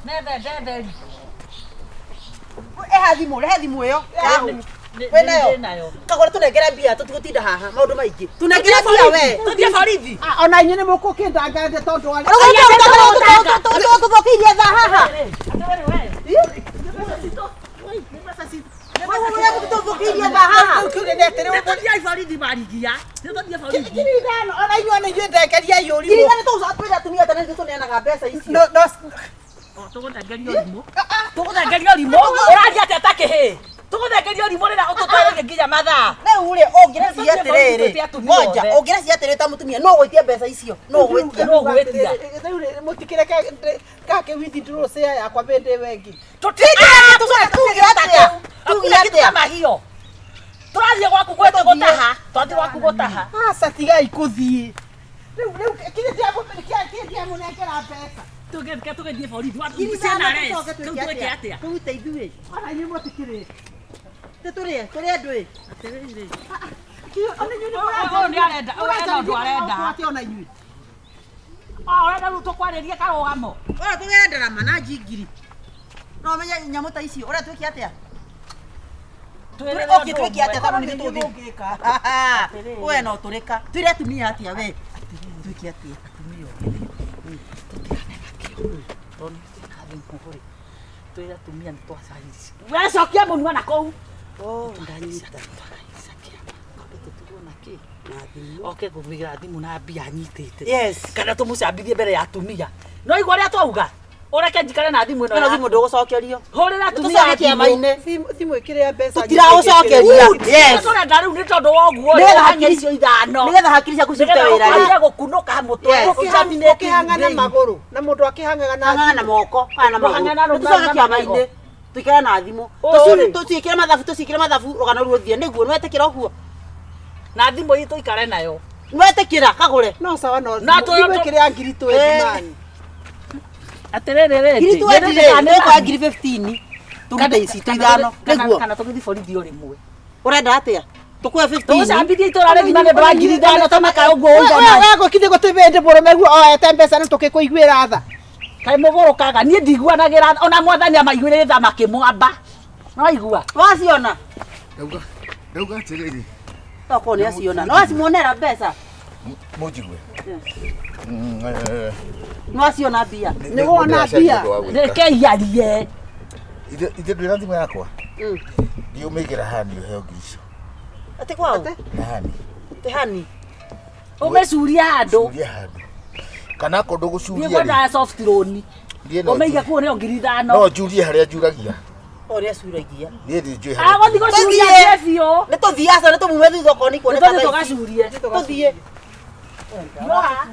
Nethe ndetheri. Eha thimũ, rehe thimũ ĩyo. Wĩ nayo? Nayo. Kagũre tũnengere mbia tũtigũtinda haha maũndũ maingĩ. Tũnengere mbia we. Tũthiĩ borithi. Ah, Ona inyuĩ nĩ mũkũkĩndangande tondũ arĩ. Tũthũkĩirie thaa haha. Atĩrĩrĩ we. Tũthũkĩirie thaa haha. Rĩu kĩũria nĩ atĩrĩ, Nĩ tũthiĩ borithi marigia. Nĩ tũthiĩ borithi. 5,000 ona inyuĩ nĩ inyuĩ ndengeria Ngiri ũrimũ. ithano tũgũcoka twĩre atumia atĩ nĩ tũneanaga mbeca icio. No no Tũgũthengeria ũrimũ. Tũgũthengeria ũrimũ. Ũraria atĩa ta kĩhĩ? Tũgũthengeria ũrimũ rĩrĩa ũtũtwarĩrie nginya mathaa. Rĩu rĩ ũngĩreciria atĩrĩrĩ, ngoja ũngĩreciria atĩrĩrĩ ta mũtumia no ũgwĩtie mbeca icio, no ũgwĩtia. No ũgwĩtia. Rĩu rĩ, mũtikĩreke ngake withdraw share yakwa bĩndĩ ĩyo ĩngĩ. Tũcoke tuge atĩa? Tuge Hakuna kitu atĩa? kama hiyo. Tũrathiĩ gwaku gwetũ gũtaha. Twathiĩ gwaku gũtaha. Aca tigai kũthiĩ. Rĩu rĩu kĩrĩa ndiamũnengera mbeca. Tũgĩthiĩ tũgĩthiĩ borithi. Ngiri Ciana ithano res. tũcoke Rĩu twĩke twĩke atĩa? atĩa? Tũrute ithuĩ. Ona inyuĩ mũtikĩrĩ. Tũrĩe, tũrĩe ndũĩ. Atĩrĩrĩ. Ona inyuĩ nĩ Ũyũ nĩ arenda, ũyũ ena ũndũ arenda. Atĩa ona inyuĩ. O ũrenda rĩu tũkwarĩrie karũgamo. Ora tũgĩre ndarama na njingiri. No ũmenye nyamũ ta icio, ũrĩa twĩke atĩa? Twĩrĩre Okay, ũndũ twĩke atĩa ũmwe. tondũ nĩ ithuĩ tũthiĩ. We no tũrĩka. Twĩre atumia atĩa we? Twĩke atĩa? Atumia othe. Tũtigane nakĩo. Tondũ twĩna thimũ rĩ. Twĩre atumia nĩ twacaririe. We cokia mũnua na kũu. Oh, ndanyita. Oke kũgwĩra thimũ na mbia anyitĩte. Yes. Kana tũmũcambithie mbere ya atumia. No igua ũrĩa twauga. Ũreke njikare na thimũ ĩno. Ĩno yaku. thimũ ndũgũcokerio. Hũrĩra atumia Tũcoke kĩama-inĩ. Thimũ ĩkĩrĩa mbeca. Tũtiragũcokeria. Yes. Tũrenda rĩu nĩ tondũ wa ũguo Nĩgetha ũhang'e hakiri- icio ithano. Nĩgetha hakiri ciaku cirute wĩra rĩ. Nĩgetha gũkunũka mũtwe. Yes. Ũcaminĩte Ũkĩhang'ana brain. magũrũ na mũndũ akĩhang'aga na Hang'ana na moko, hang'ana na magũrũ. Hang'ana na Tũcoke na kĩama-inĩ. Tũikare na thimũ. Ũũ rĩ. Tũciĩkĩre mathabu, tũciĩkĩre mathabu rũgano ruo rũthire nĩguo nĩwetĩkĩra ũguo. Na thimũ itũ ikare nayo. Nĩwetĩkĩra kagũre. no sawa no Na thimũ ĩkĩrĩa ngiri twendi mani. Atĩrĩrĩ rĩ. Ngiri twendi rĩ, nĩũkoya ngiri 15. Tũrute ici ithano nĩguo. Kana tũgĩthiĩ borithi o rĩmwe. Ũrenda atĩa? Tũkuoya 15. Tũgũcambithie itũra rĩgima nĩ ũndũ wa 5,000 ta maka ũguo ũigana. We gũkithĩ gũtĩ bĩndĩ mũrũme guo oete mbeca nĩ tũkĩkũiguĩra tha. Kaĩ mũgũrũkaga niĩ ndiguanagĩra ona mwathani amaiguĩrĩre tha makĩmwamba. No igua. Waciona? Ndauga ndauga atĩrĩrĩ Tokorwo nĩ aciona. No acimuonera mbeca. Mũnjigue. No aciona mbia. Nĩ wona mbia? Reke iarie. Ithe ndwĩna thimũ yakwa? Thiĩ ũmĩigĩra hani ũheo ngiri icio. Atĩ kwao? Na hani. Atĩ hani. Ũmĩcurie handũ. Curia handũ. Kana akorwo Niĩ ndũgũcuria rĩ, ngwendaga soft loan. niĩ no Ũmĩige njurie- kũu nĩyo ngiri ithano. no njurie harĩa njuragia. O nĩ acuragia. Niĩ nĩ njũĩ harĩa Agũthiĩ njuragia. gũcuria Tũthiĩ. thie biũ. Nĩ tũthiĩ aca nĩ tũmume thutha okorwo nĩ Nĩ kuoneka tũthiĩ thaa ici. tũgacurie. Tũthiĩ. Yoha.